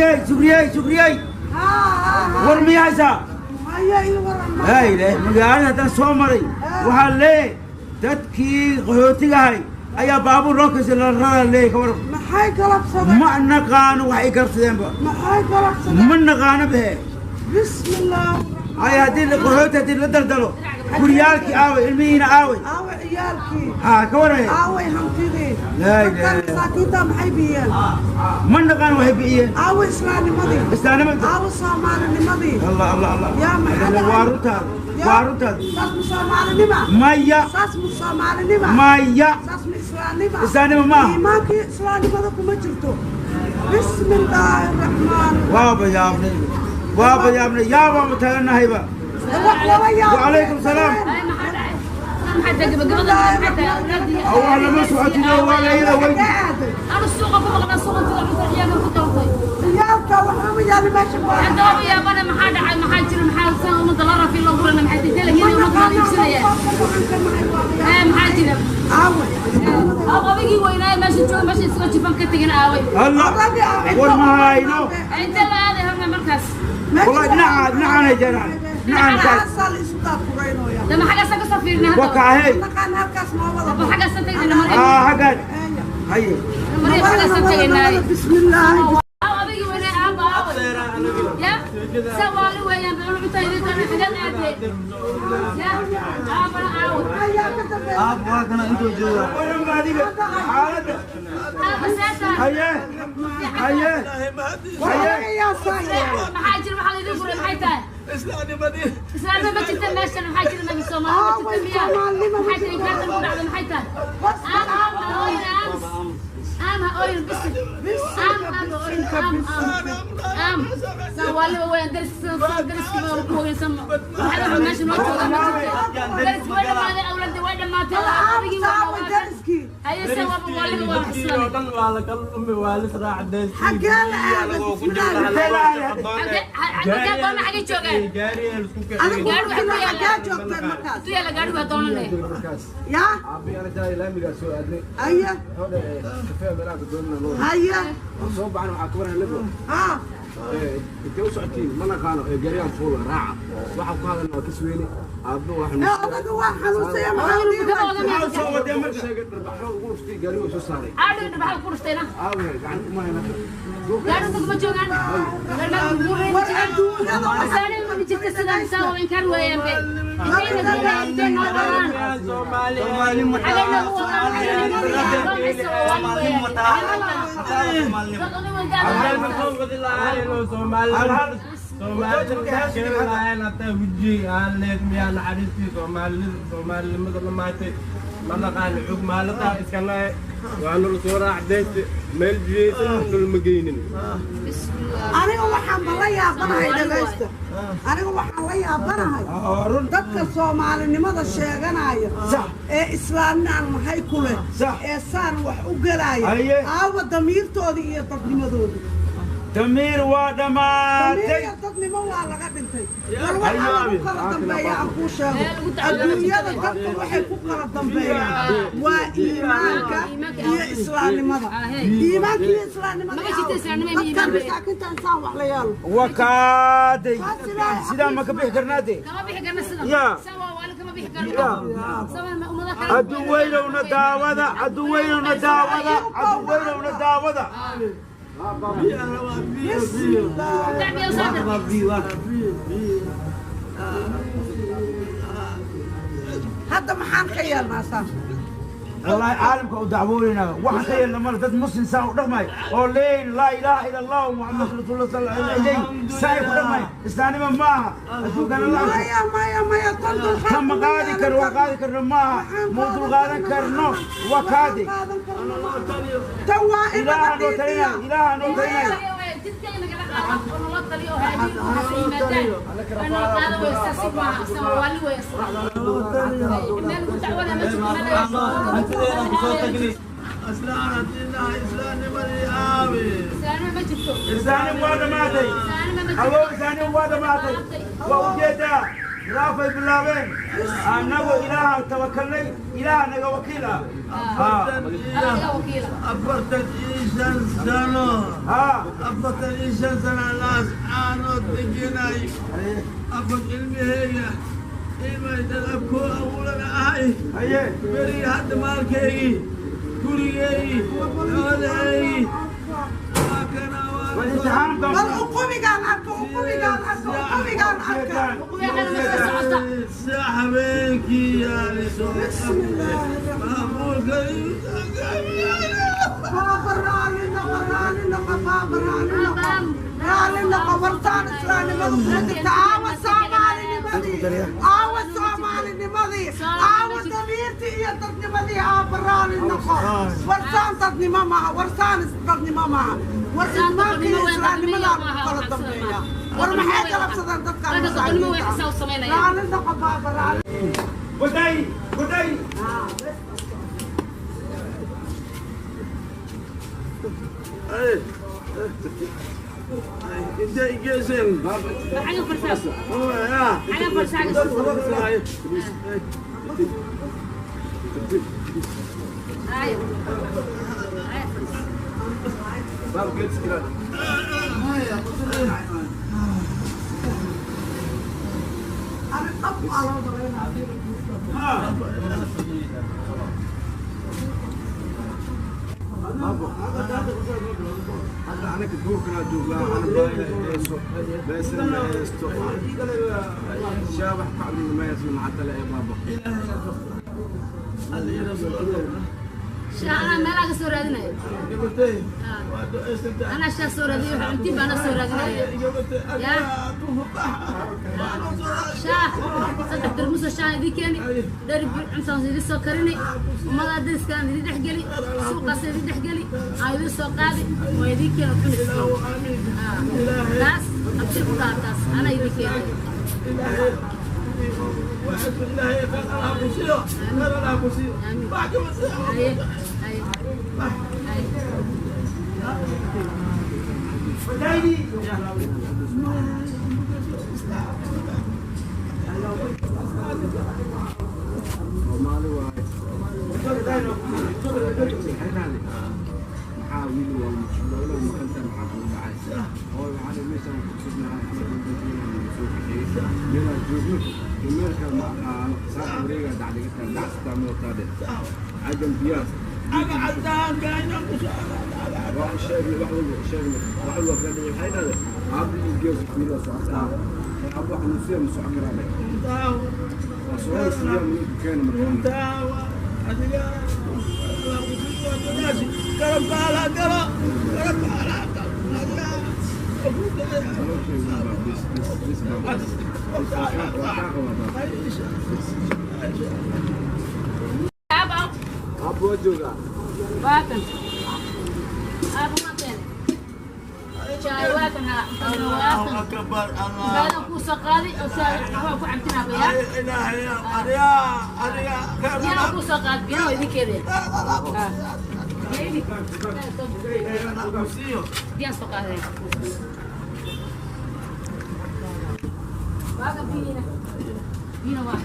Shukriyey, Shukriyey, Shukriyey, war miyaa haysaa? Haya, ii waran. Laa ilaaha, magaalada haddaan soo maray, waxaa leeyahay dadkii qaxootigahay ayaa baabuur loo kaysay, la raraa leeyahay. Ka waran? Maxay galabsadeen? Ma naqaano wax ay galabsadeenba. Maxay galabsadeen? Ma naqaano behe. Bismillaah. Ay, haddii qaxooti haddii la daldalo, guryaalkii aaway? Ilmihiina aaway? Aaway ciyaalkii? Haa, ka waran? Aaway hantidii? Laa dadkan ilaaha. Masaakiinta maxay biyeen? Ma naqaano waxay bixiyeen. Aaway islaamnimadii? Islaamnimada. Aaway soomaalinimadii? Allah, Allah, Allah! Yaa, maxaa dhacay? Waa runtaada, waa runtaada. Saas ma soomaalinima? Maya. Saas ma soomaalinima? Maya. Saas ma islaamnima? Islaamnimo maaha. Iimaankii islaamnimada kuma jirto. Bismi illaahi raxmaan. Waaba yaabnay, waaba yaabnay, yaabaanba taaganahayba. Wax lala yaabo. Wacalaykum salaam. Waa lama socotido, waa layada weydi. Aaday? أنا السوق أبو مغنى السوق أنت عيالك كنت Ciyaalka waxba yaali meesha ku hadda waa yaabana, maxaa dhacay? Maxaa jira? Maxaa san ummadda la rafi loo gurana? Maxay taylahiin ummadda la iibsanayaan? Ee, maxaa jira? Aaway? Aw, odagii weynaaye meesha jooga, meesha isoo jifan ka tegin, aaway? Allah, war ma hayno. Inta la aaday halna markaas? Wallahi dhinaca dhinacaanay jiraan, dhinacaan kaas. Halkaasaa la isu daadfuraynooya. Dama xaggaasaan kasoo fiirina waa hadda. kaahey. Naqaan halkaas noo wada. Ba xaggaasaan tegnayna, Maryam. Aa, haggaan haye. Maryam, xaggaasaan tegaynaaye. Bismillaahi. Aw, odagii weynaaye, aaba aaway? Ya sa waali weeyaan ba cunta idin tana, xaggaad aadee? Ya aabana aaway? Ayaa ka dambeeya. Aab waa kana, intuu jooga. Waranba adiga xaaladda. Aaba, seetaan? Haye, haye, haye. Ayaa saa. Maxaa jira? Maxaa laydin furay? Maxay tahay? Islaamnimadii. Islaamnimo ma jirta meeshan. Maxaa jira meesha? Soomaali ma jirta miyaa? Maxay tahay inkaartan ku dhacda? Maxay tahay? Aam, aam, ha ooyin, aam, aam, ha ooyin, bisi, aam, aam, ha ooyin, aam, aam, aam. Soomaaliba weeyaan, dariska dariska baa ku hogaysan. Maxaa waxa meesha noo jooga? Ma jirto, dariska way dhamaaday, awladii way dhamaatay, odagii waa aaway dariskii? Haye, se waaba waaliba waa Dadkii oo xislanay. dhan waa la kala dhumi, waa la israacday. Xaggee la aaday? Bismillaahi. Xagee doona? Xagee joogaan? Gaariga la isku Adigu kiciyey. Gaari waxaa ku markiina yaala. xaggee joogteen markaas? Intuu yaala gaari waa doonanay. Yaa. Aabi anagaa laamigaa soo aadnay. Haya. Wuxuu dhahay kafee meelaha doonana loo Haya. soo baxan. Waxaa ka waran labo. Haa. Intee u socotiin? Ma naqaano. Ee gaarigaan fuula raaca, waxaan ku hadalna waa kasweyne. Aabbo waxaan Ee, odaga waa xanuunsaya, maxaa Odaga dhihi? Maxaa soo wadee marka? Sheegay dharbaxo ugu dhuftay, gaarigu soo saaray. Caadhiga dhabaxa ku dhuftayna. Aabe gacan kuma hayna. Gaari dadku ma joogaan, War adduunyada waxa islaanima ma jirta sidaan saa waa inkaar weeyaan be. Intayna geeyaan, intay noo wadaan? Xagee noogu wadaan? Xagee noogu wadaan? Soomaalida keeni lahayn hataa weji aan leed miyaa naxariistii soomaalida soomaalinimada dhamaatay? Ma naqaano xug maaladaa iskanahay, waa nala soo raacdayste, meel jiyeysan nalma geynin. Aniga waxaan ba la yaabanahay, dhagaysta, aniga waxaan la yaabanahay dadka soomaalinimada sheeganaya ee islaamnaan maxay ku leh ee saan wax u gelaya. Haye. Aawa damiirtoodii iyo dadnimadoodii? Damiir waa damiir dhammaatay. Iyo dadnimo waa laga dhintay. War waxaa lagu kala dambeeya aan kuu sheego, adduunyada dadka waxay ku kala dambeeyaan waa iimaanka iyo islaamnimada, iimaanka iyo islaamnimada. Maba jirto islaamnimo iyo dadkan iimaan be. Masaakiinta insaan wax la yaalo. Wakaaday sidaa ma ka bixi karnaade? Kama bixi karna sidan. Ya. San waa waali, kama bixi karno. San ummada kale. Adduun weynowna daawada, adduun weynowna daawada, adduun weynowna daawada. Bismillah. Dacbiya saadir. Hadda maxaan ka yeelnaa saan? والله عالمك ودعوينا waxaan ka yeelna male. Dad muslim saa u dhaqmay oo leeyin laa ilaaha ila allah muxammad rasuulullah sal alayhi saa ku dhaqmay, islaanimo maaha adduunkana la arko. Maya, maya, maya, tan dulqaad tan ma qaadi karno, waa qaadi karno maaha, muu dulqaadan karno, waa kaadi. Tan waa in ilaaha laga noo talinay. dhiibiyaa. Ilaaha noo talinay. Jidka nagala qaado oo nala taliyo oo haadiin waxaas yimaadaan oo nala qaado weysa si maaha. San waa waali weysa, meel lagu dacwana ma jirto, meel laga Hantideena kusoo tagnay. Islaan haddii nahay, islaamnimadii aabi. Islaanimo ma jirto. Islaanimo waa dhamaatay. Islaanimo ma jirto. Awow, islaanimo waa dhamaatay, waa ujeedaa. Raafay bilaabeen. Annagu Ilaaha tawakalnay, Ilaah naga wakiil ah. 45 sano. 45 sano laas caanood degenay. Afar ilmaheyga ilmay dad abkoo awulana ahay. Berigi hadda maalkaygii, gurigeygii, xoolahaygii. Bal uqubigaan arka, uqubigaan arka, uqubigaan arka. Habeenkii yaalisoo maamuulka. Baaba raalli noqo, raalli noqo, baaba raalli noqo, raalli noqo. Wartaan islaamnimadu ku jirta. Aawa soomaalinimadii, aawa soomaalinimadii, aawa damiirtii iyo dadnimadii. Aaba raalli noqo. Warsaan dadnimo maaha, warsaan dadnimo maaha. War imaanka iyo islaamnimadaa lagu kala dambeeya. War maxay galabsadeen dadkaan masaakiinta? Raalli noqo baaba, raalli. Waday, waday. Intay geeseen. Xaga farsaag. Xaga farsaag. Ay. Ay. Baab geed iskiraad. Hadda anaga duurkanaa joognaa, ana baahina hayso, beesana ma haysto, shaabax kacbina ma haysto, maxaa tale ee baaba? Shaah anaa meelaha ka soo raadinaya. Anaa shaah soo raadiyo, waxa cuntiin baa anaa soo raadinaya. Yaa shaah 3 tarmuus oo shaah idin keeni, dheri cuntaan idin soo karini, ummadaa deriskaan idin dhex geli, suuqaas idin dhex geli, aan idin soo qaadi, waa idin keeno cunaysa. Taas abshir ku dhaha, taas anaa idin keenay. Haye, haye, haye. Wadaydi. Soomaali waaye. Maxay dhahday? Maxaa wiil waa loola maqanta, maxaa kugu dhacay? Hooy, waxaan meeshaan ku sugnahay, soo kaxeeyey meelaa joogno iyo meel kale ma aqaano. Saaka wareegaa dhacday ka tahay dhacsataa mootaade cagan biyaas. Waa u sheegnay, wax walba u sheegnay, wax walba ka dhigay. Waxay dhahday aabbi iyo gees wiilaa socotaa, aabbo xanuunsiya ma socon karaa dhe. Waa soo siiya mininku keena markaan. Aaba. Aabbo waa joogaa. Waa kan. Aaba waa keenay. Shaay waa kan, haa. Waa kan. Baadan kuu soo qaaday oo shaay waa ku cabtin aaba yaa. Biyaha kuu soo qaaday, biyaha waa idin keenaya. Biyaan soo qaaday. Waa kan biyihiina. Biyina waa.